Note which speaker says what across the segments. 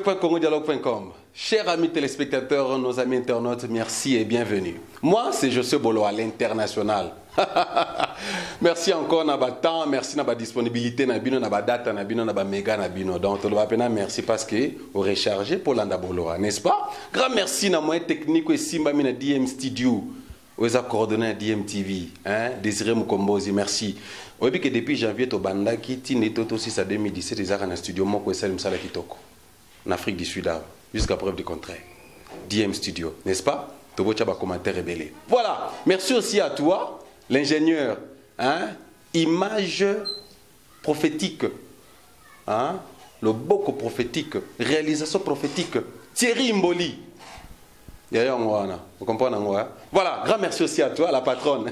Speaker 1: www.congodialogue.com. Chers amis téléspectateurs, nos amis internautes, merci et bienvenue. Moi, c'est José Bolo à l'international. Merci encore na ba temps, merci na ba disponibilité na bino na ba data na bino na ba méga na bino. Donc to ba pena merci parce que au recharger pour landa Bolo, n'est-ce pas? Grand merci na moyen technique et Simba na DM Studio. Oza coordonné à DMTV, hein, Désiré Mukombozi, merci. Oyebi que depuis janvier tobandaki ti to to 6 à 2017 ezaka na studio moko esali mosala kitoko en Afrique du Sud awa, jusqu'à preuve du contraire. DM Studio, n'est-ce pas? Tobotia ba commentaire ebele. Voilà, merci aussi à toi, l'ingénieur, hein, image prophétique, hein, le boko prophétique, réalisation prophétique, Thierry Mboli. Vous comprenez hein? Voilà, grand merci aussi à toi, la patronne,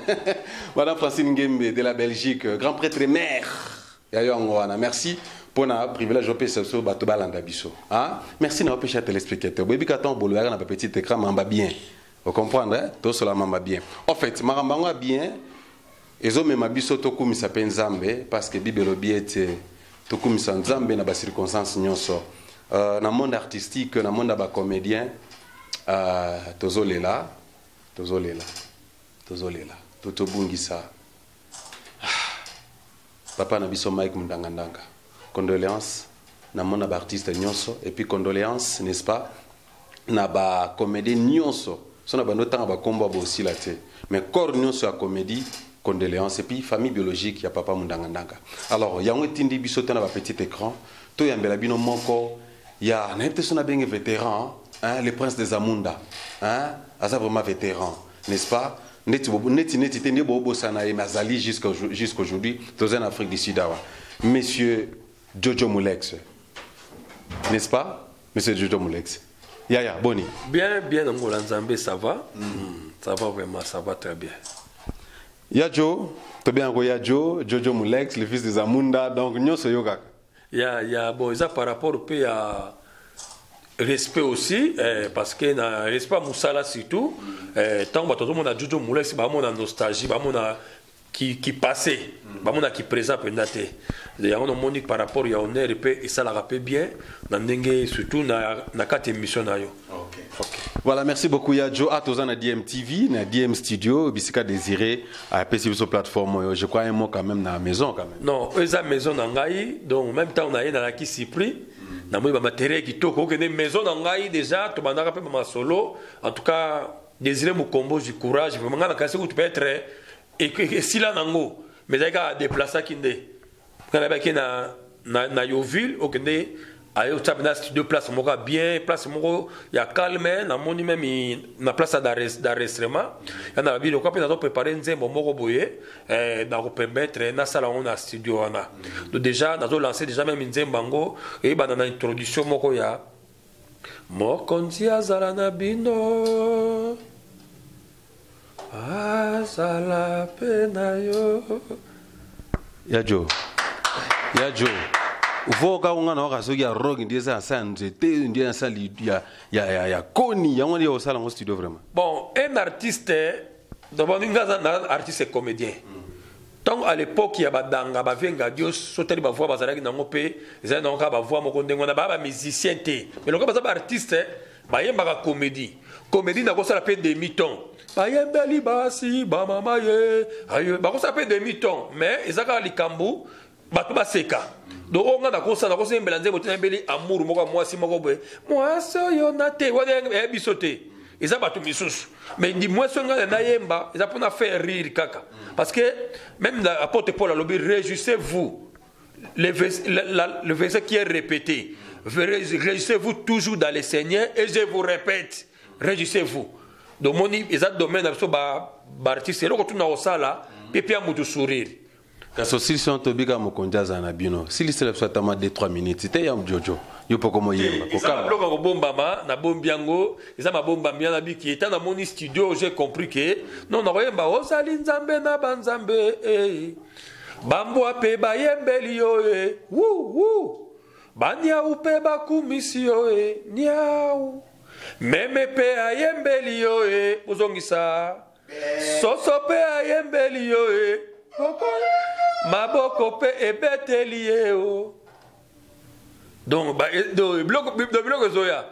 Speaker 1: Madame Francine Ngembe de la Belgique, grand prêtre et mère. Merci pour le privilège de biso bato balanda biso. Hein? Merci na chers téléspectateurs. Boyebi ka tant bolo na petit écran mamba bien. Vous comprenez hein? Tout cela mamba bien. En fait, maramba bien ezomema biso tokumisa mpe Nzambe parce que Bible elobi ete tokumisa Nzambe na ba circonstances nyonso. Na monde artistique, na monde ya ba comédien, tozolela, tozolela, tozolela, totobungisa papa na biso Mike Mundangandanga. Condoléances na monde ya ba artiste nyonso et puis condoléances, n'est-ce pas, na ba comédien nyonso. So na bando tanga ba kombo bosila te. Mais corps nyonso ya comédie, condoléances et puis famille biologique ya papa Mundangandanga. Alors yango etindi biso te na ba petit écran, to yambela bino moko ya na yebite so na benge vétéran, hein, le prince des Amunda, hein, aza vraiment vétéran, n'est-ce pas? Neti neti neti te nde bobosana ye, mais azali jusqu'aujourd'hui toza na Afrique du Sud awa. Monsieur Jojo Mulex, n'est-ce pas? Monsieur Jojo Mulex. Yaya, boni.
Speaker 2: Bien, bien, Ngola Nzambe, ça va. Ça va vraiment, ça va très bien.
Speaker 1: Ya Jo, to bien ko Ya Jo, Jojo Mulex, le fils de Zamunda, donc nyonso yo kaka.
Speaker 2: Ya, bon, ça par rapport au pays à respect aussi, parce que na respect mosala surtout, tant bato mona Jojo Mulex, ba mona nostalgie, ba mona qui passait, ba mona qui présent mpenza te. Yango nomoni par rapport ya honneur mpe esalaka mpe bien na ndenge surtout na kati émission na yo.
Speaker 1: Okay. Voilà, merci beaucoup Ya Jo. Atoza na DMTV, na DM Studio, bisika Désiré apesi biso plateforme oyo. Je crois un mot quand même na maison quand même.
Speaker 2: Non, eza maison na ngai, donc en même temps na ye nalaki surpris. Namoni bamatériel kitoko okende maison na ngai déjà tobandaka mpe bamasolo. En tout cas, Désiré Mokombo du courage vraiment. Ngai nakasi kutu peut-être esila nango, mais ezalaki kaka déplaçaki nde ngai nayebaki na Yoville okende aye otya mpenza studio, place moko ya bien, place moko ya calme. Namoni même na place ya d'enregistrement ya na babi lokwa mpe nazoprépare nzembo moko boye, nakopermettre nasala yango na studio wana. Donc déjà nazolance déjà même nzembo yango eyebana na introduction moko ya mokonzi azala na bino, azala mpe na yo.
Speaker 1: Ya Jo, Ya Jo, voka unga na waka soki ya rock ndi eza ya sa nzete ndi ya sa ya koni yango ndi osala ngo studio vraiment.
Speaker 2: Bon, un artiste d'abord, nga aza na artiste comédien. Ntango à l'époque ya badanga bavenga dios, sotali bavoix bazalaki nango mpe ezali nango kaka bavoix moko ndenge wana, baa bamusicien te, mais lokola baza baartiste, bayembaka comédie. Comédie nakosala mpe demi ton, bayembeli basi bamama ye aye, bakosala mpe demi ton, mais eza kaka likambo bato baseka. Donc oyo nga nakosala, nakosembela nzembo te, nayembeli amour moko ya mwasi moko boye, mwasi oyo na te wana ya biso te, eza bato misusu. Mais di mwasi oyo ngai nayemba eza mpona faire rire kaka, parce que même l'apôtre Paul alobi: réjouissez-vous. Le verset qui est répété: réjouissez-vous toujours dans le Seigneur et je vous répète, réjouissez-vous. Donc moni eza domaine na biso baartiste, eloko tuna kosala mpe ya motu sourire.
Speaker 1: Kasi osilisi wana, tobika mokonzi azala na bino, silisela biso ata mwa 2 3 minutes te ya Jojo, yo mpo komoyemba.
Speaker 2: Eza biloko ya kobombama, nabombi yango, eza mabombami wana biki eta. Namoni studio, j'ai compris que non, nakoyemba ozali Nzambe na banzambe, eh. Bambwa mpe bayembeli yo e wu wu, baniau mpe bakumisi yo e niau, meme mpe ayembeli yo e bozongisa, soso mpe ayembeli yo e maboko mpe ebeteli ye o. Donc eh, biloko ezoya.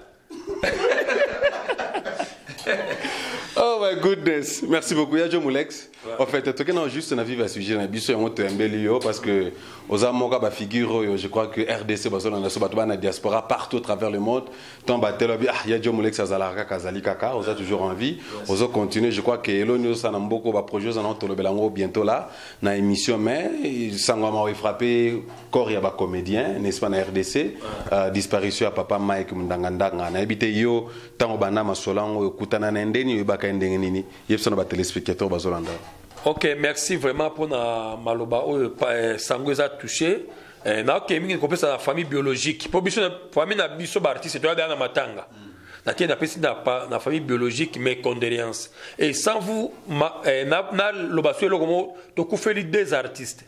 Speaker 1: Oh my goodness. Merci beaucoup. Ya Joe Moulex. Ouais. En fait, toke na juste na vivre sujet na biso yango toyambeli yo parce que oza moka ba figure oyo, je crois que RDC bazolanda so bato bana diaspora partout à travers le monde. Tant batelo bi ah ya Joe Moulex azalaka kaka azali kaka, oza toujours en vie. Ozo continuer, je crois que elo nyoso na mboko ba projet oza na tolobela yango bientôt là na émission, mais sango ma frappé corps ya ba comédien, n'est-ce pas, na RDC, disparition ya papa Mike Mundangandanga. Nayebi te yo ntango banda masolo yango okutana na ndeni, oyebaka ye ndenge nini? Yebisa na batéléspectateur bazolanda.
Speaker 2: Ok, merci vraiment mpona maloba oyo. Sango eza touché. Naokee mingi kopesa na famille biologique, mpo biso famille na biso baartiste toya na matanga. Natie napesi na famille biologique mes condoléances et sans vous naloba so eloko moko. Tokufeli deux artistes.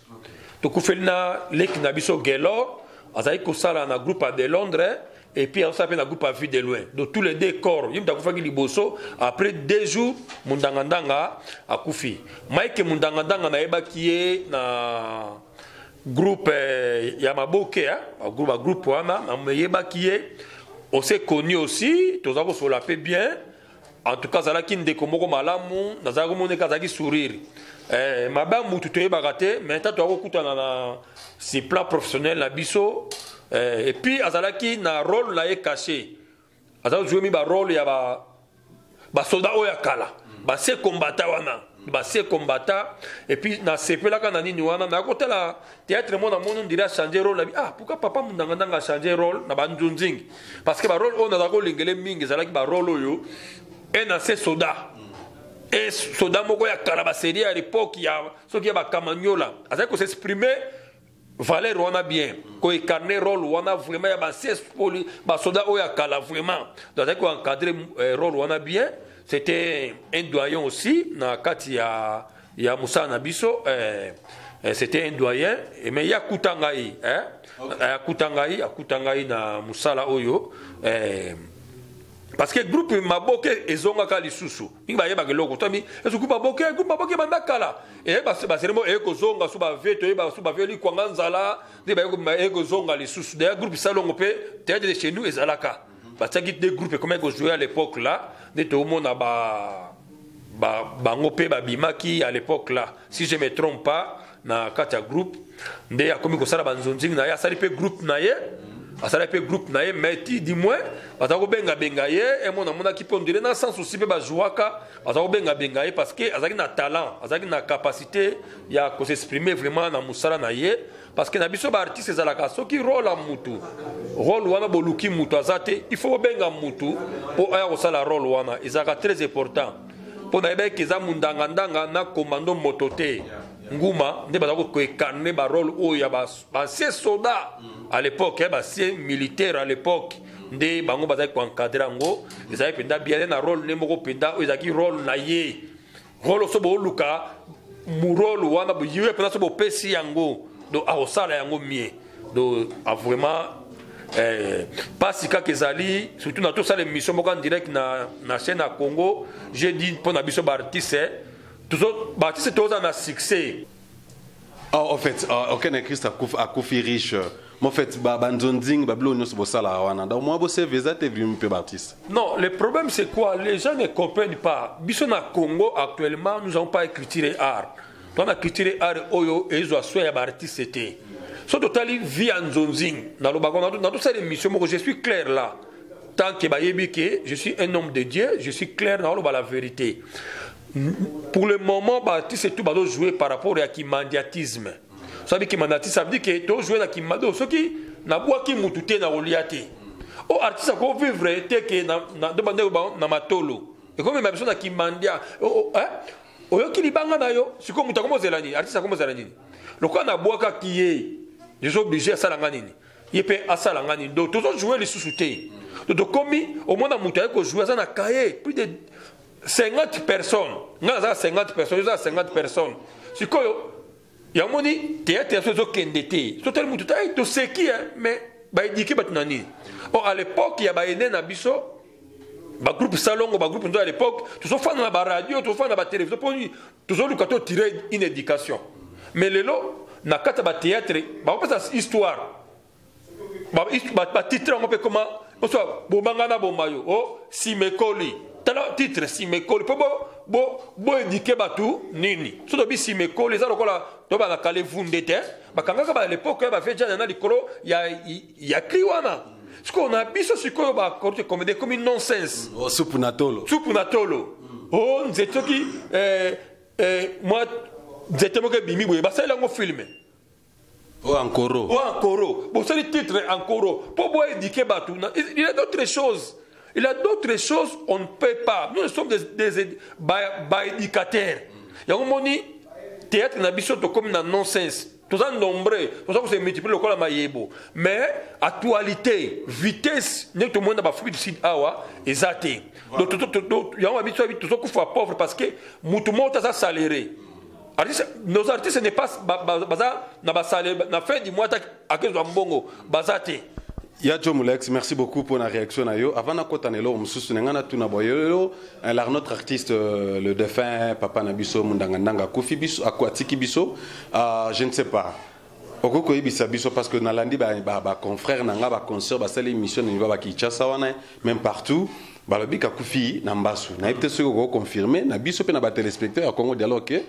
Speaker 2: Tokufeli na leki na biso Gelor, azalaki kosala na groupe de Londres et puis azosala mpe na groupe à Vue de loin. Donc tous les deux corps, ye moto akufaki liboso, après 2 jours Mundangandanga akufi. Mike Mundangandanga, nayebaki ye na groupe ya Maboke, hein? Bagroupe wana nayebaki ye, on s'est connu aussi, toza kosola mpe bien. En tout cas azalaki ndeko moko malamu, nazalaki komoneka azalaki sourire. Mabe ya mutu toyebaka te, mais ta toya kokutana na si plan professionnel na biso. Et puis azalaki na rôle na ye caché, azalaki jouer mi barôle ya basoda oyo ya kala, base kombata wana, base kombata. Et puis nasepelaka na nini wana, nakotala théâtre mo namoni on dirait achanger rôle. Nabi ah, pourquoi papa Mundangandanga achanger rôle na banzunzingi? Parce que barôle oyo nazalaka kolengele mingi ezalaki barôle oyo un ancien soda e soda moko ya kala, basérie ya l'époque ya soki ya bakamaniola, azalaki kos'exprimer valeur wana bien, koincarner rôle wana vraiment ya baancien basoda oyo ya kala vraiment. Donc azalaki koencadrer rôle wana bien. C'était un doyen aussi na kati ya mosala na biso. C'était un doyen, mais ye akuta ngai, eh? Akuta ngai, akuta ngai na mosala oyo, parce que groupe Maboke ezongaka lisusu mingi. Bayebaka eloko tomi ezo groupe Maboke, groupe Maboke banda kala eye baseremo eye kozonga so bavie toyeba so bavie likwanga nzala nde baye kozonga lisusu. D'ailleurs groupe Salongo mpe, théâtre de chez nous ezalaka, batiaki deux groupes ekomaki kojouer à l'époque là nde toomona ba bango mpe babimaki à l'époque là, si je me trompe pas, na kati ya groupe nde akomi kosala banzonzingi na ye. Asali mpe groupe na ye, asali mpe groupe na ye, mais ti du moins baza kobengabenga ye. Emo namonaki mpe on dirait na Sans Souci mpe bazwaka, baza kobengabenga ye parce que azalaki na talent, azalaki na capacité ya kos'exprimer vraiment na mosala na ye. Parce que na biso baartiste ezalaka soki rôle ya mutu, rôle wana boluki mutu aza te, il faut bobenga mutu mpo aya kosala rôle wana. Ezalaka très important mpo nayebaki eza Mundangandanga na commando moto te nguma nde baza koincarner barôle oyo ya baancien soldat à l'époque, baancien militaire à l'époque, nde bango bazalaki koencadrer yango. Ezalaki mpenza bien na rôle nde moko mpenza oyo ezalaki rôle na ye, rôle so booluka rôle wana ye mpenza so bopesi yango, donc akosala yango mieux. Donc vraiment pasi kaka ezali, surtout na tosala émission moko en direct na chaîne ya Congo. J'ai dit mpo na biso baartiste, baartiste toza na succès.
Speaker 1: Oh, en fait, okene Christ akufi riche. En fait, banzonzing babilo nyonso bosalaka wana, donc moi boseve eza te vrimi mpe baartiste.
Speaker 2: Non, le problème, c'est quoi? Les gens ne comprennent pas. Biso na Congo actuellement, nous n'avons pas culture et art. Toza na culture et art oyo ezwa soin ya baartiste te. So totali vie ya nzonzing, nalobaka na tosala émission moko, je suis clair là, tant que bayebi que je suis un homme de Dieu, je suis clair, naoloba la vérité. Pour le moment baartiste tout bazojouer par rapport ya kimendiantisme. Soki kimendiantisme, ça veut dire que tojouer na kimado, soki nabwaki mutu te na kolia te. O artiste akovivre te ke na matolo ekomema biso na kimandia. Oyoki libanga na yo sikoyo, moto akomozela nini? Artiste akomozela nini? Lokola nabwakaki ye, je suis obligé asalanga nini, ye mpe asalanga nini. Donc tozojouer lisusu te. Donc tokomi omona moto aye kojouer, aza na cahier plus de 50 personnes. Ngai naza 50 personnes, oza 50 personnes. Sikoyo yamoni théâtre ya so ezokende te. So tali motu toseki, mais baéduquer bato na nini? Or à l'époque ya baene na biso, bagroupe Salongo, bagroupe ndo à l'époque, tozofanda na baradio, tozofanda na batélévision mpo tozoluka totire une éducation. Mais lelo na kati ya bathéâtre bakopesa histoire. Batitre yango mpe koma oso bobanga na boma yo o simekoli. Tala titre simekoli mpo boéduquer bato nini. So tobi simekoli eza lokola toba na kale vunde te, bakangaka ba l'époque ya bavieux jana na likolo ya cri wana. Sikoyo na biso sikoyo bakorte comédie ekomi nonsense.
Speaker 1: Oh, supu na tolo.
Speaker 2: Supu na tolo o nzete soki mwa nzete moko ebimi boye, basali yango film.
Speaker 1: O ankoro.
Speaker 2: O ankoro, bosali titre ankoro mpo boéduquer bato. Il y a d'autres choses, il y a d'autres choses, on ne peut pas. Nous sommes des baéducateurs. Yango moni théâtre na biso tokomi na nonsense. Toza nombreux, toza kose multiplier lokola mayebo, mais actualité, vitesse ndenge tomoni na baAfrique du Sud awa eza te. Donc yango babiso tozokufa pauvre parce que mutu moko aza salaire. Artiste, nos artistes n'est pas baza na basalaire na fin du mois akezwa mbongo, baza te.
Speaker 1: Ya Joe Mulex, merci beaucoup pour la réaction na yo. Avant nakota na eloko mosusu, na ngai natuna boye: lelo notre artiste, le défunt papa na biso Mundanga Ndanga akufi biso, atiki biso. Je ne sais pas okoki koyebisa biso, parce que nalandi baconfrère na nga, baconsoeur basali émission na niveau bakinshasa wana, même partout balobi kakufi na mbasu. Nayebi te soki okoconfirme na biso mpe na batéléspectateur ya Congo Dialogue ke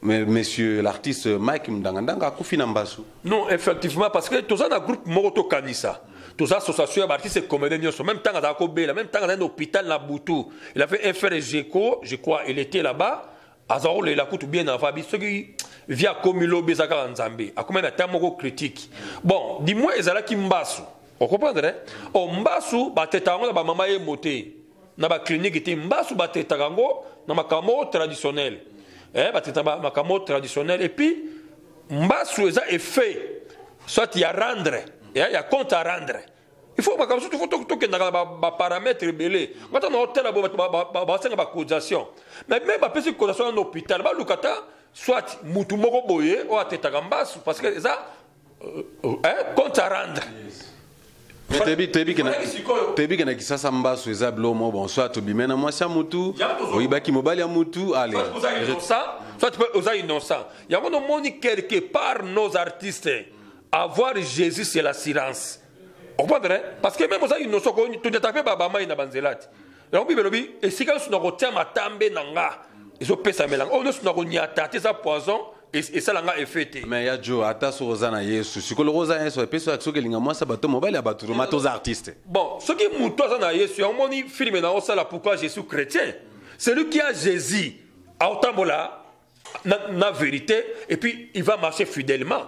Speaker 1: monsieur l'artiste Mike Mundanga akufi na mbasu.
Speaker 2: Non, effectivement, parce que toza na groupe moko, tokanisa toza association ya baartiste comédien nyonso. Même ntango azalaka kobela, même ntango azali na hôpital na butu, il a fait un frère Jeko, je crois, il était là-bas, aza kolela kutu bien avant. Bi soki vi akomi lobi, eza kaka Nzambe. Akomi na temps moko critique. Bon, du moins ezalaki mbasu, ocomprendre? O mbasu batetaka yango na bamama yemo te, na baclinique te. Mbasu batetaka yango na makambo moko traditionnel, batetaka makambo traditionnel. Et puis mbasu eza effet soit ya rendre, ya compte à rendre. Il faut makambo surtout faut tokendaka na baparamètre ebele. Ngata na otela bo bato basenga bacotisation, mais même bapesi cotisation na hôpital, baluka ta soit mutu moko boye oyo atetaka mbasu, parce que eza compte à rendre.
Speaker 1: Toyebi ke na Kisasa mbasu eza bilo mo bon, soit obime na mwasi ya mutu, oyibaki mobali ya mutu, ale.
Speaker 2: Soit oza innocent. Yango nomoni quelque part nos artistes, avoir Jésus, c'est l'assurance, ocomprendre? Parce que même oza innocent, tonyata mpe bamai na banzela te. Yango Bible elobi esika nyonso na kotia matambe na nga ezopesamelanga, oyo nyonso na konyata te eza poison, esalanga effet te.
Speaker 1: Mais ya Jo, ata soki oza na Yesu, sikoyo oza na Yesu, epesi soki elinga mwasi bato, mobali ya bato, roma toza artiste.
Speaker 2: Bon, soki moto aza na Yesu, yango moni film na osala pourquoi je suis chrétien. Celui qui a Jésus aotambola na vérité et puis il va marcher fidèlement,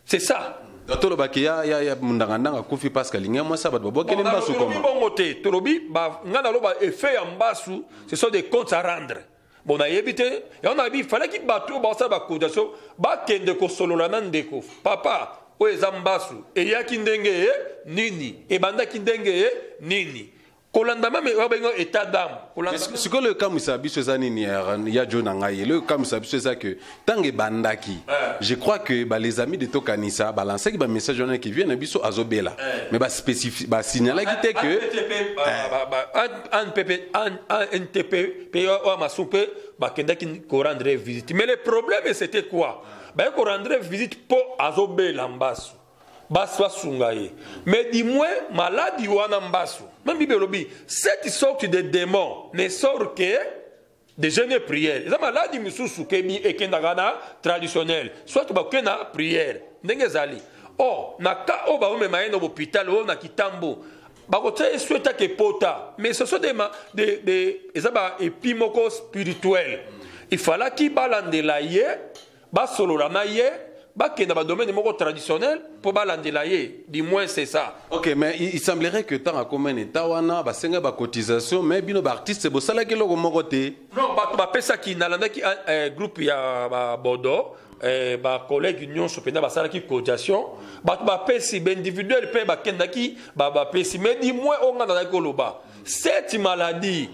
Speaker 2: c'est ça.
Speaker 1: Tolobaki ya Mundanga akufi parce que alingi mwasi ya bato, babwakeli mbasu.
Speaker 2: Koma bongo te. Tolobi ngai naloba effet ya mbasu, ce sont des comptes à rendre. Bon, nayebi te. Yango nayebi falaki bato oyo basala bacotisation bakende kosolola na ndeko papa oyo eza mbasu eyaki ndenge ye nini, ebandaki ndenge ye nini, kolanda même oyo babenga état d'âme.
Speaker 1: Sikoyo ekamwisa biso eza nini, ya Jo na ngai? Eloko ekamwisa biso eza ke ntango ebandaki, je crois que ba les amis de Tokanisa balansaki bamessage wana ke vieux na biso azobela, mais basignalaki te ke
Speaker 2: ANTP mpe oyo masu mpe bakendaki korendre visite. Mais le problème, c'était quoi? Baye korendre visite mpo azobela mbasu, basi basunga ye. Mais du moins maladi wana mbasu, même Bible elobi cette sorte de démon ne sort que de jeûne et prière. Eza maladi misusu ke ekendaka na traditionnel, soit bakoke na prière ndenge ezali. Or na ka oyo baomema ye na hôpital oyo na kitambo, bakotia ye so etaka epota, mais ce sont des eza baépi moko spirituel. Il falaki balandela ye, basolola na ye, bakenda badomaine moko traditionnel mpo balandela ye. Du moins c'est ça.
Speaker 1: Ok, mais il semblerait que ntango akoma na eta wana, basenga bacotisation, mais bino baartiste bosalaki eloko moko te.
Speaker 2: Non, bato bapesaki. Nalandaki groupe ya babodo, bacollègue nyonso mpenza basalaki cotisation. Bato bapesi, baindividuel mpe bakendaki, bapesi. Mais du moins oyo nga nazalaki koloba, cette maladie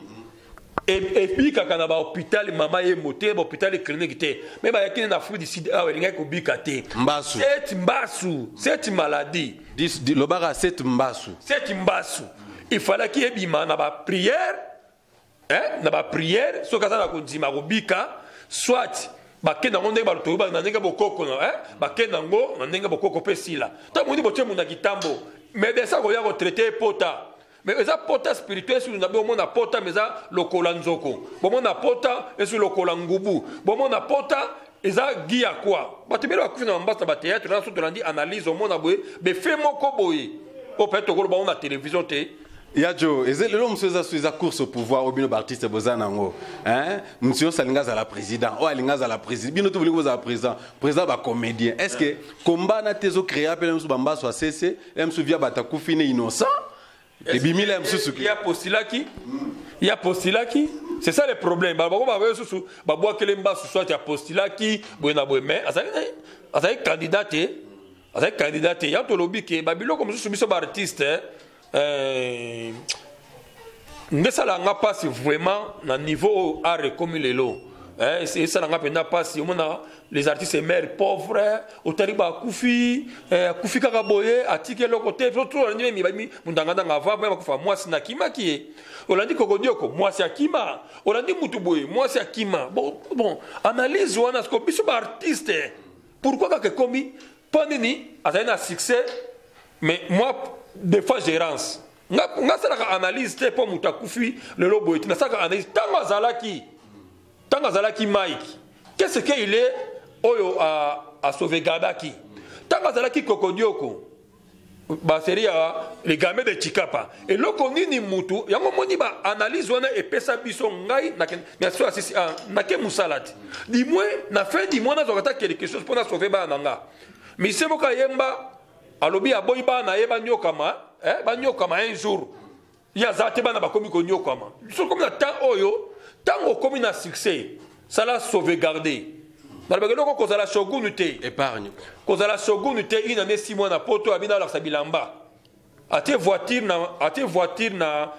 Speaker 2: ebikaka na bahôpital mama ye mo te, bahôpital clinique te. Mais bayaki na Afrique du Sud awa, elingaki kobika te.
Speaker 1: Mbasu.
Speaker 2: Cette mbasu, cette maladie.
Speaker 1: Lobaka cette mbasu.
Speaker 2: Cette mbasu, il fallaki ebima na baprière, na baprière. Soki aza na kondima, kobika. Soit bakende yango ndenge bato na ndenge bokoko, bakende yango na ndenge bokoko mpe sila. Ntango moni botie mundu na kitambo. Médecin akoya kotraite pota, mais eza pota spirituel. Soki na bomona pota, mais eza lokola nzoko, bomona pota esu lokola ngubu, bomona pota eza gi ya kwa. Bato ebele bakufi na bambasi na bathéâtre na so. Tolandi analyse, omona boye befe moko boye oyo peut-être tokoloba ngo na télévision te.
Speaker 1: Ya Jo, eza lelo mosusu, eza so, eza course au pouvoir oyo bino baartiste boza nango, hein? Mosu nyonso alingi azala président, oyo alingi azala président, bino to bolingi bozala président, président bacomédien. Est ce que combat na te ezocréa mpe mosusu bambaso asese ya mosusu via bato akufi ne innocent ebimila ya mosusu?
Speaker 2: Ya postulaki, ya postulaki, c'est ça le problème. Bango baboye susu, babwakele mbasu, soit ya postulaki boye na boye, mais azalaki candidat te, azalaki candidat te. Ya tolobi ke babiloko mosusu, biso baartiste, nde esalaka mpasi vraiment na niveau oyo art ekomi lelo. Esalanga mpenza mpasi. Omona les artistes meurent pauvre, otali bakufi, akufi kaka boye, atiki eloko te. Olandi memi mundangandanga ava bakufa, mwasi nakimaki ye. Olandi Kokodioko, mwasi akima. Olandi mutu boye, mwasi akima. Bon, analyse wana siko biso baartiste, pourquoi kaka ekomi? Mpo nini azali na succès? Mais moi, des fois, gérance nga asalaka analyse te mpo moto akufi lelo boye te. Nasalaka analyse ntango azalaki Mike, qu'est-ce que il est oyo asauvegardaki ntango azalaki Kokodioko, basérie ya Les Gamins de Chikapa, eloko nini mutu yango moni? Baanalyse wana epesa biso ngai so asisi nake mosala te, du moins na fin du mois nazwaka ata quelque chose mpo nasauve bana na nga. Mise moko ayemba, alobi aboyi bana na ye banyokama, banyokama un jour ye aza te, bana bakomi konyokama. Soki komi na temps oyo, ntango okomi na succès, sala sauvegarde. Nalobaka eloko, kozala shogunu te.
Speaker 1: Épargne.
Speaker 2: Kozala shogunu te. Une année, 6 mois na poto, abina alakisa bilamba, atie voiture na, atie voiture na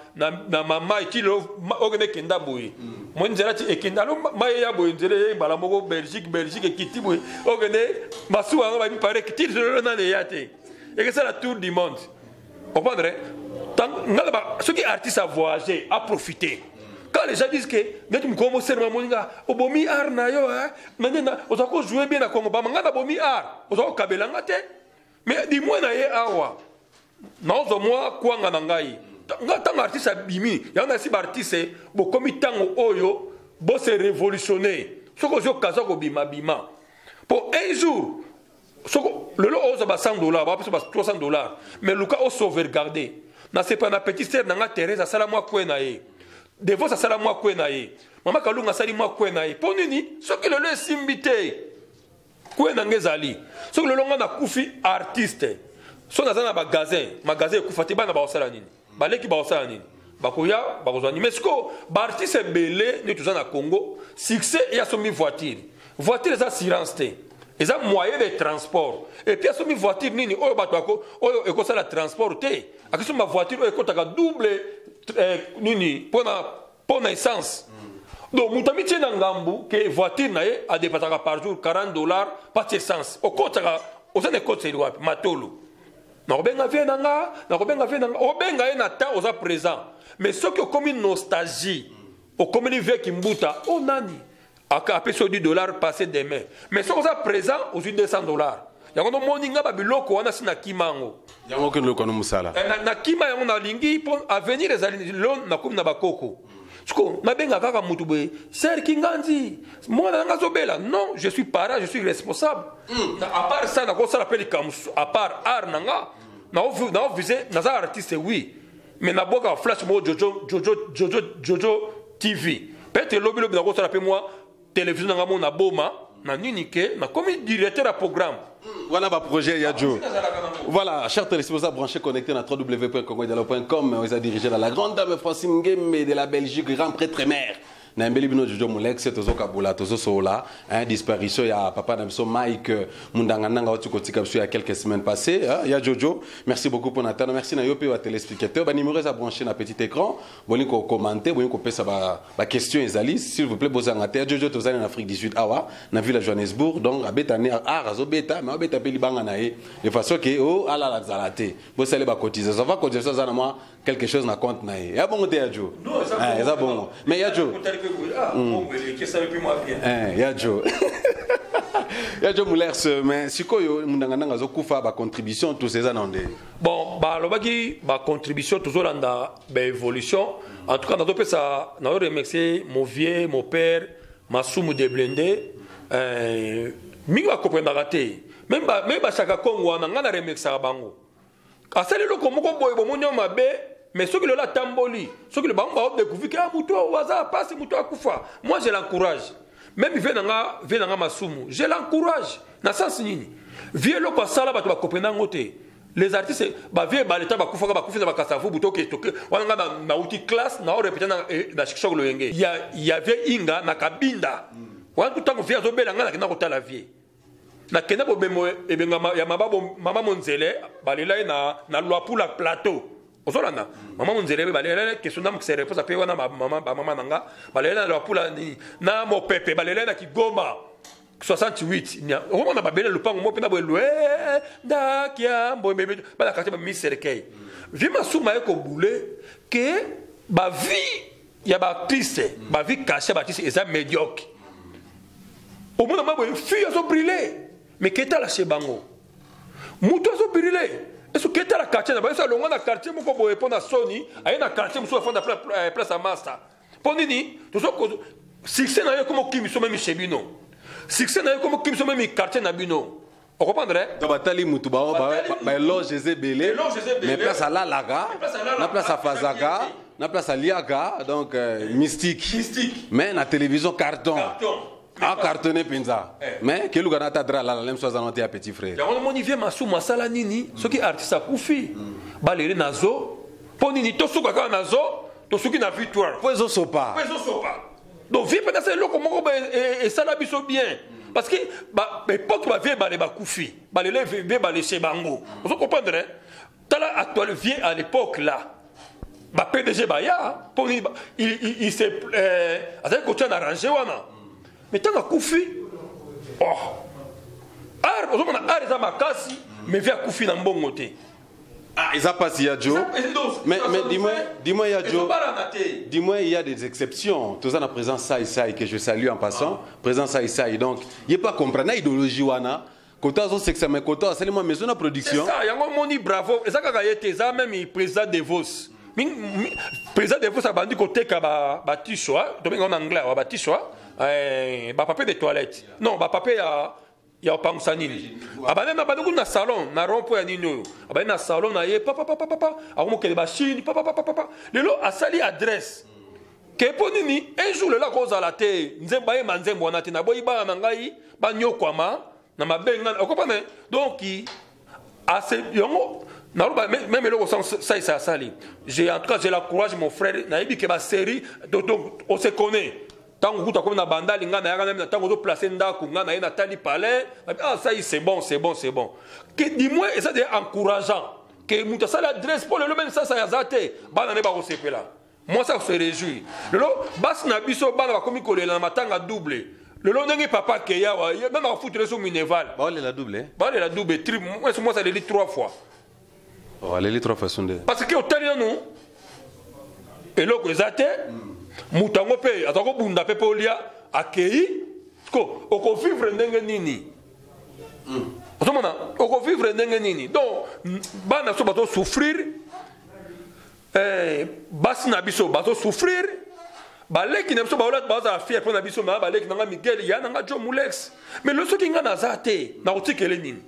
Speaker 2: mama eti lelo okende ekenda boye, moi nzela ti ekenda alo mai eya boye, nzela eye mbala moko Belgique, Belgique ekiti boye, okende masuwa yango bamipare ti lelo nani eya te, ekesala tour du monde. Comprendre nga, soki artiste a voyagé, a profité. Quand les gens disent que neti mokolo moselema moninga obomi art na yo, na nde oza kojouer bien na Congo, bama nga nabomi art, oza kokabela nga te. Mais du moins na ye awa naozwa mwa kwanga na ngai. Nga ntango artiste abimi yango, nasi baartiste bokomi ntango oyo bose révolutionner. Soki ozwi okaza kobima bima mpo un jour, soko lelo ozwa ba 100 $, bapesa ba 300 $, mais luka osauvegarde. Nasepa na petite sœur na nga Thérèse, asala mwa kwe na ye, Devos asala mwa kwe na ye, mama Kalunga asali mwa kwe na ye. Mpo nini? Soki lelo esimbi te, kwe na nga ezali. Soki lelo nga nakufi artiste, so naza na magasin, magasin ekufa te, bana bakosala nini? Baleki bakosala nini? Bakoya bakozwa nini? Mais sikoyo baartiste ebele nde toza na Congo, succès eyasombi voiture. Voiture eza assurance te, eza moyen de transport. Et puis asombi voiture nini oyo bato bako oyo ekosala transport te? Akosomba voiture oyo ekotaka double nini mpona essence. Donc moto amitie na ngambu ke voiture na ye adépensaka par jour 40 $ pati essence. Okotaka, oza na ekoteli wapi? Matolo nakobenga vie na nga, nakobenga vie na nga, obenga ye na temps oza présent. Mais soki okomi nostalgie, okomeli vie kimbuta o nani apesi yo 10 $ passé demain. Mais soki oza présent, ozwi 200 $. Yango nomoni nga babiloko wana si nakima yango.
Speaker 1: Yango okende lokano mosala.
Speaker 2: Nakima yango, nalingi mpo avenir ezali. Lelo nakomi na bakoko, siko nabenga kaka mutu boye, ser Kinganzi, mwana nanga azobela. Non, je suis parent, je suis responsable. À part ça, nakosala mpe likambo à part art na nga. Naovise, naza artiste, oui, mais nabwaka flash moko, Jojo, Jojo, Jojo, Jojo TV. Peut-être lobi lobi nakosala mpe mwa télévision nanga mo naboma na nini ke nakomi directeur ya programme.
Speaker 1: Voilà ma projet ya Joe. Voilà, chers téléspectateurs branchés connectés à www.congodialogue.com, on a dirigé dans la grande dame Francine Ngembe de la Belgique, grand prêtre mère. Nayembeli bino Jojo Molex, tozokabola, tozosola, hein, disparition ya papa na biso Mike Mundangandanga oti kotika biso ya quelques semaines passées, hein, ya Jojo. Merci beaucoup pour Nathan, merci na yo pe ba téléspectateurs, ba numéro eza branché na petit écran, boni ko commenter, boni ko pesa ba question ezali, s'il vous plaît bozanga te. Ya Jojo, tozali na Afrique du Sud awa, na ville ya Johannesburg, donc abeta ne art azobeta, mais abeta pe libanga na ye de façon que oh alala zala te. Bosale ba cotisation, va cotisation za na moi quelque chose na compte na ye. Ya bongo te ya Jo? Ah, eza bongo. Mais ya Jo, eh, ya Jo. Ya Jo Mulers, mais sikoyo Mundangandanga azokufa, bacontribution tout eza na nde?
Speaker 2: Bon, balobaki bacontribution, tozolanda baévolution. En tout cas, nazopesa, nazo remercier mon vieux, mon père Masumu de Blende. Mingi bakomprendaka te, même bashaka Kongo wana, ngai na remerciaka bango. Asali eloko moko boye, bomoni yo mabe, mais soki lelo atamboli, soki bango baodécouvrir ke, ah, motu oyo aza pasi, motu akufa, moi je l'encourage. Même vieux nanga Masumu, je l'encourage. Na sens nini? Vieux, eloko asala, bato bakomprenda yango te. Les artistes, bavieux baleta bakufaka, bakufi na bakasavu toke toke wana. Nga nauti classe, naorépéter na Shikshok Loyenge ya vieux Inga na Kabinda wana. Ntango vieux azobela, nga nakenda kotala vieux, nakenda bobembo ebengama ya mama Monzele, balela ye na Lwapula Plateau. Ozolanda mama Monzele, balela ye question na mokisa réponse ape wana. Bamama na nga balela na Lwapula na mopepe, balela ye na Kigoma 68. Okomona babele lupango mo mpena boye lwe ndakia mboye bebe bana quartier bamiserkei. Vieux Masumu aye kobule ke bavie ya baartiste, bavie cachée ya baartiste eza médiocre. Omona mwa boye fille azobriller, mais ketala chez bango moto azobriller eso, ketala quartier na bango. Eso alongwa na quartier moko boye mpo na soni, aye na quartier mosusu, afanda place ya master. Mpo nini? Tozo succès na ye ekoma okimiso même chez bino, succès na ye ekoma okimiso même quartier na bino. Ocomprendre?
Speaker 1: Donc batali mutu, baéloge eza ebele, mais place alalaka na place afazaka na place aliaka, donc mystique.
Speaker 2: Mystique.
Speaker 1: Mais na télévision, carton acartonné mpenza, mais keluka na ata drap alala lem so aza na te ya petit frère.
Speaker 2: Yango namoni vieux Masumu asala nini? Soki artiste akufi, balele na zo. Mpo nini tosuka kaka na zo? Tosuki na victoire.
Speaker 1: Po ezosopa.
Speaker 2: Po ezosopa. Donc vieux mpenza asala eloko moko esala biso bien, parce que époque bavieux bale bakufi, balele vieux balese bango. Ozo comprendre? Tala actuel vieux à l'époque là, ba PDG baya mpo nini? Azali kotia na range wana, mais ntango akufi, oh, art, ozomona art eza makasi, mais vieux akufi na mbongo te.
Speaker 1: Ah, eza pasi ya Joe. Mais dis-moi, dis-moi, ya Joe. Dis-moi, il y a des exceptions. Tout ça, na présence Sai Sai, que je salue en passant. Ah. Présence Sai Sai. Donc, il n'y a pas comprendre l'idéologie wana. Kota azo sexe, mais kota asali mwa maison na production.
Speaker 2: C'est ça, yango moni bravo. Eza kaka ye te, eza même président Devos. Président Devos abandi koteka ba batisho, tobenga en anglais ba batisho, ba papier de toilette. Non, ba papier ya kopangusa nini. Abandi abandi kuna na salon na rond-point ya nini oyo, abandi na salon na ye, papapapapa, akomokende bachine, papapapapa. Lelo asali adresse ke mpo nini? Un jour lelo akozala te, nzembo ayemba nzembo wana te, naboyi bana na ngai banyokwama na mabe ngai. Okopane? Donc ase yango naloba même eloko salisa asali. J'ai, en tout cas, j'ai la courage, mon frère, nayebi ke basérie. Donc on se connaît. Ntango kuta komi na Bandali, ngai nayaka na ntango ozoplace ndako, ngai naye natali palais. Ah, ça y, c'est bon, c'est bon, c'est bon. Ke du moins eza de encourageant ke moto asali adresse mpo lelo même sasa aza te, bana nde bakosepela, mwasi akose réjouir. Lelo basi na biso, bana bakomi kolela na matanga double. Lelo ndenge papa akei awa, même akofutela so minerval.
Speaker 1: Baolela double?
Speaker 2: Baolela double, tri mwasi aleli trois fois.
Speaker 1: Oh, aleli trois fois nde?
Speaker 2: Parce que otali nanu eloko eza te, moto yango mpe aza kobunda mpe mpo olia, akei ko okovivre ndenge nini? Ozomona okovivre ndenge nini? Donc bana so bazosouffrir, basi na biso bazosouffrir, baleki na biso bazala fier mpo na biso na baleki nanga Miguel ya nanga Jo Mulex. Mais lo soki nga naza te, nakotikele nini?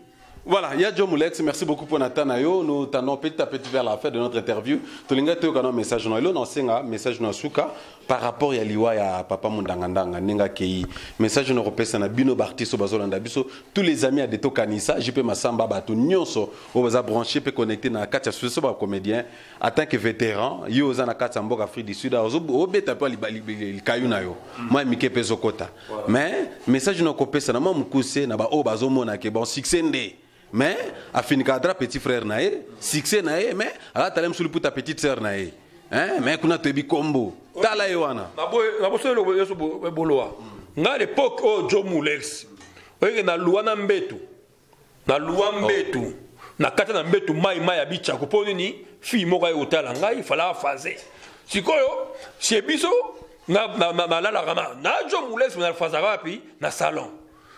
Speaker 1: Voilà, il y a Joe Moulex, merci beaucoup pour Nathan Ayo. Nous tendons petit à petit vers la fin de notre interview. Tolinga te kana message no elo na senga message no suka par rapport ya liwa ya papa Mundangandanga ninga kei. Message no kopesa na bino artiste bazolanda biso, tous les amis à Deto Kanisa, JP Masamba, bato nyonso o baza branché pe connecté na kati ya suso ba comédien. En tant que vétéran, yo oza na kati ya mboka Afrique du Sud, ozo obeta pe likayu na yo. Moi mike pe zokota. Mais message no kopesa na mwa mukuse na ba o bazomona ke bon succès nde, mais afinika drap petit frère na ye, succès na ye, mais alatala mosusu liputa petite sœur na ye, hein? Mais kuna toyebi kombo, tala ye wana.
Speaker 2: Naboso eloko nyonso boloa ngai à l'époque oyo Jo Mulex oyeke na luwa na mbetu, na luwa mbetu na kati na mbetu mai mai ya bichako. Mpo nini? Fille moko aye kotala ngai, fala afaze. Sikoyo chez biso nalalaka na Jo Mulex, nafazaka wapi? Na salon.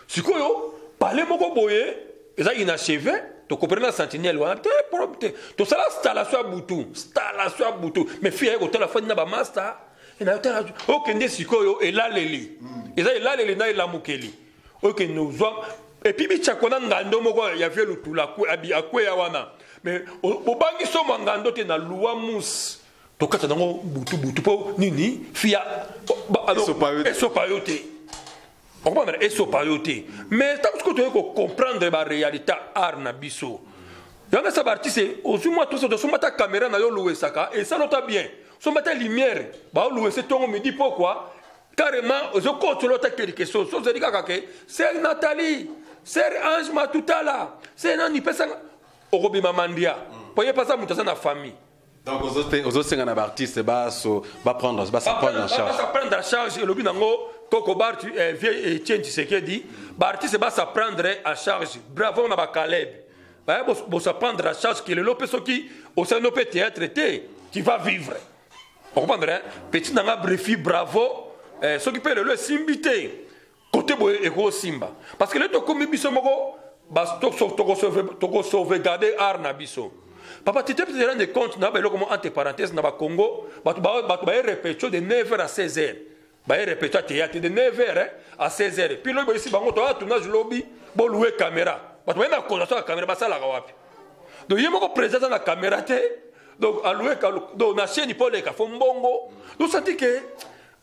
Speaker 2: Sikoyo Palais moko boye eza inachevé, tokopere na sentinelle wana te, problème te. Tosala installation ya butu, installation ya butu, mais fille aye kotala, fani na bamaster na yotala, okende sikoyo elaleli, eza elaleli na elamukeli, okende ozwa et puis bitiako na ngando moko ya vie Lutula akweya wana, mais bobangi somo ya ngando te. Na luwa mousse tokata nango butu butu mpo nini? Fia esopa yo te, ocomprendre, esopa yo te. Mais ntango sikoyo toyei kocomprendre baréalité art na biso, yango esa baartiste ozwi mwa toso, tosomba ta caméra na yo, oluwesaka, esala ota bien, somba ta lumière, baoluwese ntongo, midi, pokwa, carrément ozokotola ota quelque chose. So ozali kaka ke sœur Nathalie, sœur Ange Matutala, sœur nani, pesanga, okobima mandia po ye mpasa moto aza na famille.
Speaker 1: Donc ozosenga na baartiste baso baprendre, basa prendre en charge.
Speaker 2: Basa prendre en charge. Elobi nango koko bar vieux Etienne Tshisekedi, baartiste basa prendre en charge. Bravo na bakaleb baya bosa prendre en charge, ke lelo mpe soki osali no mpe théâtre te, tu vas vivre, ocomprendre, hein? Petit nanga Brefi, bravo. Soki mpe lelo esimbi te, kote boye ekosimba, parce que lelo tokomi biso moko tokosauvegarde art na biso. Papa, tu te peux te rendre compte na baeloko mo, entre parenthèse, na bacongo bato baye répétition de 9h à 16h, baye répétition ya théâtre de 9h, hein, à 16h. Puis lobi boyesi bango toya tournage lobi, bolouer caméra. Bato baye na konation ya caméra, basalaka wapi? Donc ye moko président aza na caméra te, donc alouer, donc na chaîne mpo oleka fo mbongo. Donc senti ke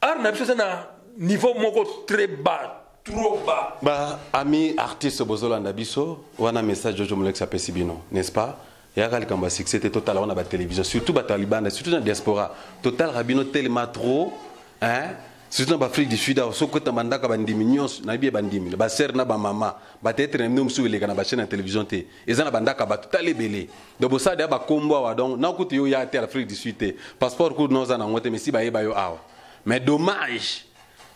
Speaker 2: art na biso eza na niveau moko très bas, trop bas.
Speaker 1: Ba ami artiste bozolanda biso wana, message Jojo Molex apesi bino, n'est-ce pas? Eyaka likambo ya succès te. Totala wana batélévision, surtout bato ya libanda, surtout na diaspora, totalaka bino tellement trop, hein? Surtout na baafrique du Sud awa, soki okota bandako bandimi nyonso, nayebi ye bandimi basere na bamama, bateatre na bino mosusu eleka na bachaîne ya télévision te, eza na bandako ya bato tala ebele. Donc bosala deya bakombo awa. Donc nakuti yo ya te Afrique du Sud te, passeport kutu noza nango te, mais si bayeba yo awa. Mais dommage,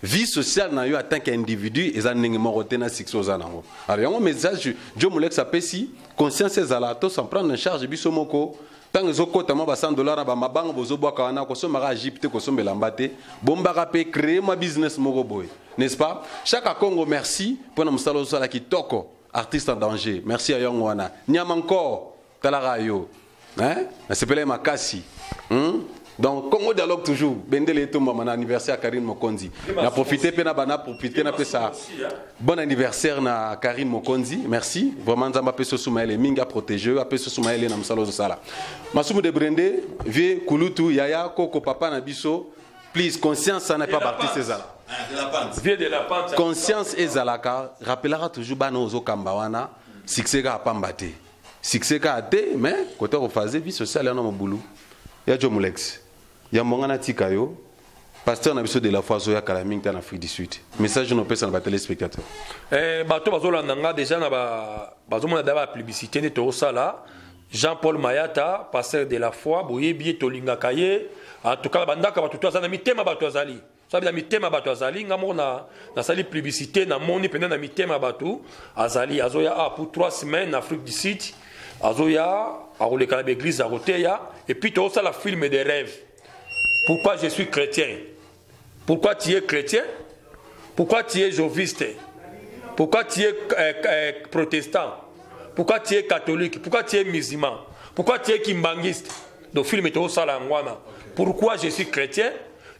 Speaker 1: vie sociale na yo en tant qu'individu eza ndenge moko te na succès oza nango. Alors yango message Jo Molex apesi: conscience ezala, to s'en prendre en charge biso moko. Ntango ezokɔta mwa ba 100 $ na bamabanga bozobwaka wana, kosombaka jupe te, kosombela mba te, bombaka mpe, créer mwa business moko boye, n'est-ce pas? Chaka Congo, merci mpona mosala ozosala kitoko. Artiste en danger, merci ya yango wana. Nyama encore talaka yo, hein? Nasepelaki makasi, Donc Congo Dialogue toujours, bendele etombama na anniversaire ya Karine Mokonzi. Na profite mpe na bana, profite napesa bon anniversaire na Karine Mokonzi. Merci vraiment, Nzambe apesa osu mayele mingi, aprotéger, apesa osu mayele na mosala ozosala. Masumu de Brende, vieux kulutu, yaya koko, papa na biso, please, conscience sana epa baartiste ezala.
Speaker 2: Vieux de la pente.
Speaker 1: Conscience ezalaka, rappelaka toujours bana ozokamba wana, succès kaka pamba te, succès kaka te, mais kote kofaze vie sociale yana mobulu. Ya Jo Molex, yambo nga natika yo, pasteur na biso de la foi azoya kala mingi te na Afrique du Sud. Message no opesa na batéléspectateur?
Speaker 2: Bato bazolanda nga déjà na bazomona da bapublicité nde tozosala. Jean-Paul Mayata, pasteur de la foi, boyebi ye, tolingaka ye. En tout cas bandaka bato to aza na mitema bato, azali sabi na mitema bato, azali. Nga moko nasali publicité, namoni mpenza na mitema bato azali. Azoya a pour 3 semaines na Afrique du Sud, azoya, akoleka na baeglise, akoteya. Et puis tozosala film de rêve: pourquoi je suis chrétien, pourquoi tu es chrétien, pourquoi tu es joviste, pourquoi tu es protestant, pourquoi tu es catholique, pourquoi tu es musulman, pourquoi tu es kimbanguiste. Donc film tozosala yango wana, pourquoi je suis chrétien.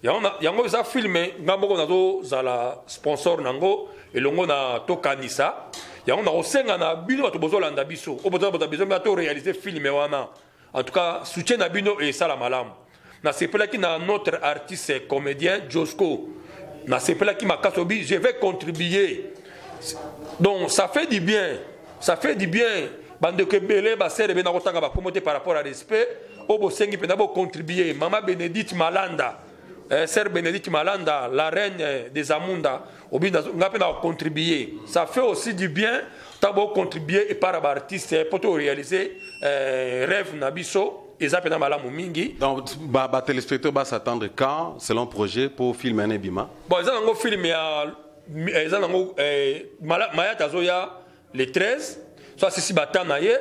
Speaker 2: Yango eza film nga moko nazozala sponsor nango elongo na Tokanisa. Yango nakosenga na bino bato bozolanda biso, oyo boza bato besoin to réaliser film wana, en tout cas soutien na bino esala malamu. Nasepelaki na notre artiste comédien Josco, nasepelaki makasi, obi je vais contribuer. Donc ça fait du bien, ça fait du bien. Bandeko ebele, basere be, nakotanga bakomo te par rapport à respect oyo bosengi mpenza bocontribue. Mama Bénédicte Malanda, sœur Bénédicte Malanda, la reine des Amunda, obi nga mpe na contribuer. Ça fait aussi du bien ntango bocontribue epai ya baartiste mpo to réaliser rêve na biso, eza mpenza malamu mingi.
Speaker 1: Donc batéléspectateur ba s'attendre quand, selon projet, pour film ene ebima?
Speaker 2: Bon, eza nango film ya, eza nango Mayata azoya le 13, so asisi bata na ye,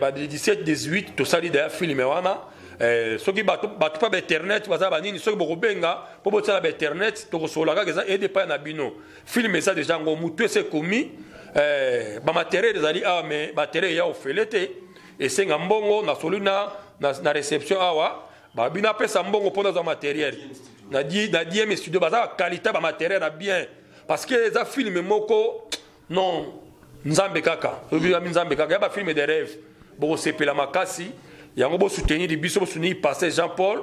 Speaker 2: ba 17, 18 tosali deya film wana. Eh, soki bato bato mpe bainternet baza banini, soki bokobenga mpo botiala bainternet, tokosolola kaka, eza edepa na bino. Film eza deja yango, motu esi ekomi, eh, bamateriel ezali awa, mais materiel eya ofele te, esenga mbongo. Nasoli na réception awa, babi napesa mbongo mpo nazwa materiel na DM Studio. Baza baqualité, bamateriel na bien, parce que eza film moko non, Nzambe kaka, obiyami Nzambe kaka ya bafilm de rêve. Bokosepela makasi yango. Bosoutenir biso, bosoutenir pasteur Jean Paul,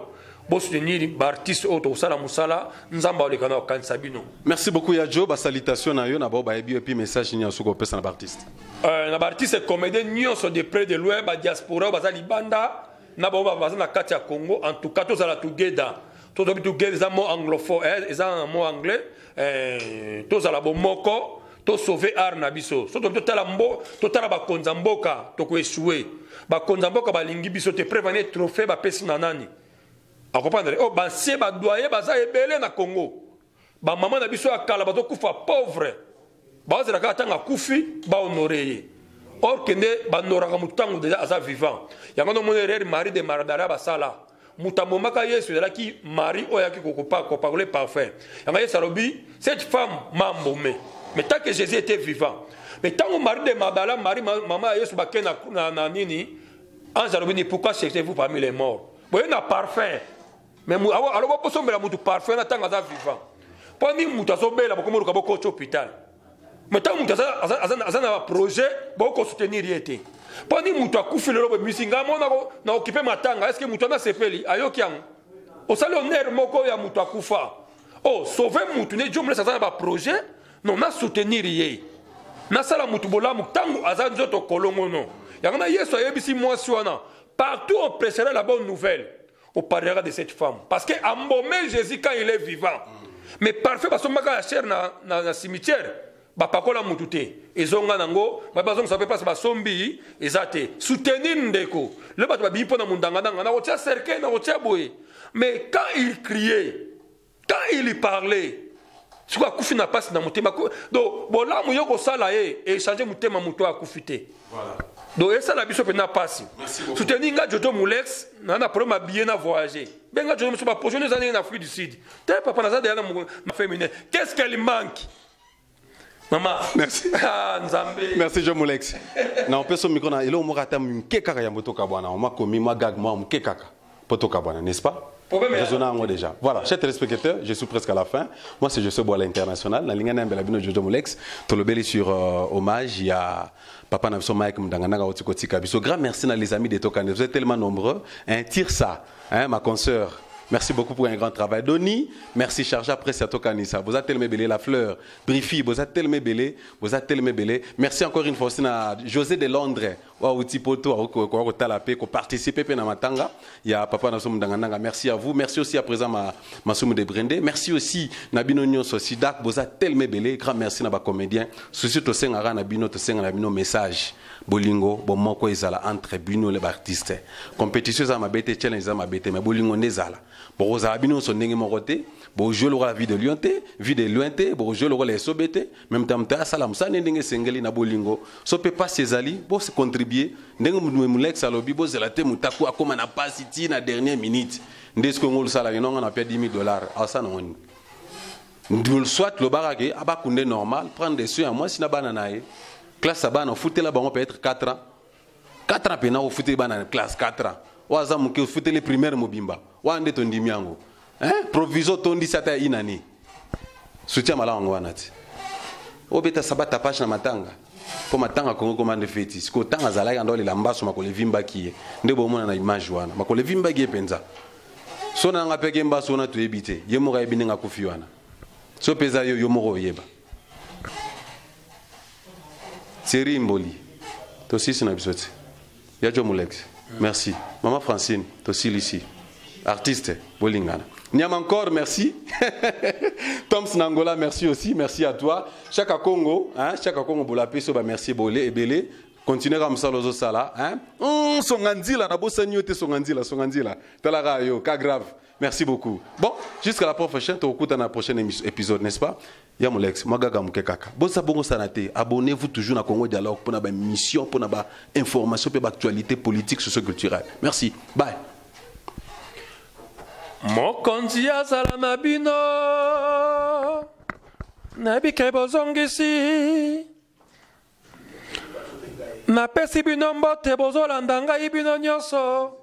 Speaker 2: bosoutenir baartiste oyo tokosala mosala. Nzambe aoleka na kokanisa bino.
Speaker 1: Merci beaucoup ya Jo. Basalutation na yo na bao bayebi yo, et puis message nini soki opesa na baartiste?
Speaker 2: Na baartiste comédien nyonso, de près, de loin, badiaspora oyo baza libanda na bango baza na kati ya Congo, en tout cas tozala together. Tozobi together, eza mot anglophone, eza na mot anglais. Tozala bomoko, tosauve art na biso. So tobi totala mbo, totala bakonzi ya mboka, tokoéchouer. Bakonzi ya mboka balingi biso te. Preuve ane, trophée bapesi na nani acomprendre? Oyo basie badoyen baza ebele na Congo, bamama na biso ya kala bazokufa pauvre, bazela kaka ntango akufi bahonore ye. Or kende banoraka motu ntango deja aza vivant. Yango nomoni erreur Marie de Magdala basala. Moto amomaka Yesu ezalaki Marie oyo ayaki kopakola parfum. Yango Yesu alobi: "Cette femme m'a embaumé." Mais tant que Jésus était vivant. Mais ntango Marie de Magdala, Marie mama ya Yesu, bake na nini, ange alobi ni: "Pourquoi cherchez-vous parmi les morts?" Boye na parfum, mais aloba bosombela motu parfum na ntango aza vivant. Mpo nini moto azobela, bokomoluka bokoti hôpital? Mais ntango moto aza na baprojet, bokosoutenir ye te. Mpo nini moto akufi lelo, bobimisi ngai mo na okipe matanga? Est ce que moto wana asepeli, ayoki yango? Osali honneur moko ya moto akufa. Oh, sauve motu nde Jo Molesi aza na baprojet, non, nasoutenir ye, nasala motu bolamu ntango aza nzoto kolongono. Yango na Yesu ayebisi mwasi wana: "Partout on prêchera la bonne nouvelle, on parlera de cette femme", parce que embaumé Jésus quand il est vivant. Mais parfum basombaka ya cher na cimetière, bapakola mutu te, ezonga nango, bazongisa mpe place basombi eza te. Soutenir ndeko. Le bato babimi mpo na mundangandanga, nakotia cercueil, nakotia boye. Mais quand il criait, quand il parlait, sikoyo akufi na mpasi na motema. Donc bolamu yo kosala ye, échange motema moto akufi te. Donc esala biso mpenza mpasi. Soutenir nga Jojo Mulex, na problème ya billet na voyager. Benga Jojo moso, baprojet eza ndenge na Afrique du Sud te. Papa, naza deya na féminin. Qu'est-ce qu'elle manque, mama?
Speaker 1: Merci.
Speaker 2: Ah, Nzambe.
Speaker 1: Merci Joe Molex. Na opesa micro na eloko moko ata moke kaka ya motoka bwana. Omakomi mwa gag mwa moke kaka po tokabwana, n'est-ce pas?
Speaker 2: Problème ya-
Speaker 1: Raisonnant yango déjà. Voilà, chers téléspectateurs, je suis presque à la fin. Moi, c'est José Boala International. Nalinga nayambela bino Jojo Molex. Tolobeli sur hommage ya papa na biso Mike Mudangandanga oti kotika biso. Grand merci na les amis de Tokane. Vous êtes tellement nombreux. Hein, tire ça, hein, ma consoeur. Merci beaucoup pour un grand travail. Doni, merci chargé après c'est Tokanisa. Vous êtes tellement belé la fleur. Brifi, vous êtes tellement belé, vous êtes tellement belé. Merci encore une fois aussi na José de Londres. Wa uti poto ko ko tala pe ko participer pe na matanga. Il y a papa na Mudangandanga. Merci à vous. Merci aussi à présent ma Masumu de Brende. Merci aussi na bino nyonso Sidak, vous êtes tellement belé. Grand merci na ba comédien. Souci to senga na bino, to senga na bino message. Bolingo, bon moko ezala entre bino les artistes. Compétition za mabete, challenge za mabete, mais bolingo ndezala. Bokozala bino nyonso ndenge moko te, bojouer lokola Vie de Lion te, Vie de Loin te, bojouer lokola Esobe te. Même temps te asala mosala ndenge esengeli na bolingo. So mpe pasi ezali, bocontribue ndenge Molex alobi. Bozela te moto akóma na pasi ti na dernière minute nde soki ongo osalaka nonga na pia 10 000 $, asala nango nini? Soit lobaka ke abakunde normal, prendre des soins ya mwasi na bana na ye, classe ya bana ofutela bango peut-être 4 ans, 4 ans mpena ofuteli bana na classe 4 ans. Oyo aza moke, ofuteli primaire mobimba wana nde tondimi yango, hein? Provision tondisi ata ya inani. Soutien malamu yango wana ti obeta sabata page na matanga, mpo matanga Kongo koma nde feti. Sikoyo ntango azalaki ando olela mbaso, makolo evimbaki ye nde bomona na image wana, makolo evimbaki ye mpenza. So na nanga peke mbaso wana, toyebi te, ye moko ayebi ndenge akufi wana. So mpe eza yo, yo moko oyeba. Thierry Mboli, tosisi na biso te. Ya Jo Molex, merci. Mama Francine, tosilisi. Artiste bolingana Nyama encore, merci. Toms Nangola, merci aussi, merci à toi. Chaka Congo, hein, Chaka Congo bolape so ba merci bolé ebele. Continuer comme ça lozo sala, hein. Songanzila na bosani yo te, songanzila, songanzila. Talaka yo, cas grave. Merci beaucoup. Bon, jusqu'à la prochaine, tokuta na prochaine épisode, n'est-ce pas? Ya Molex, magaga muke kaka. Bosa bongo sanate, abonnez-vous toujours na Congo Dialogue pour na ba mission, pour na ba information, pour ba actualité politique, socio-culturelle. Merci. Bye.
Speaker 2: Mokonzi azala na bino. Nayebi ke bozongisi. Napesi bino mbote, bozolanda ngai bino nyonso,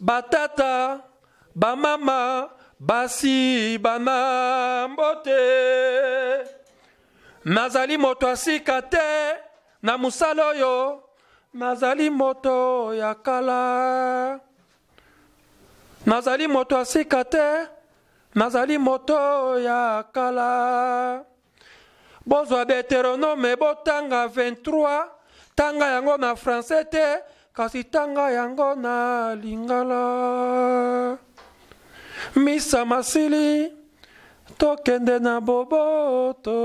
Speaker 2: batata, bamama, basi, bana, mbote. Nazali moto ya sika te na mosala oyo, nazali moto ya kala. Nazali moto ya sika te, nazali moto ya kala. Bozwa Deuteronome, botanga 23, tanga yango na français te, kasi tanga yango na lingala. Misa masili, tokende na boboto.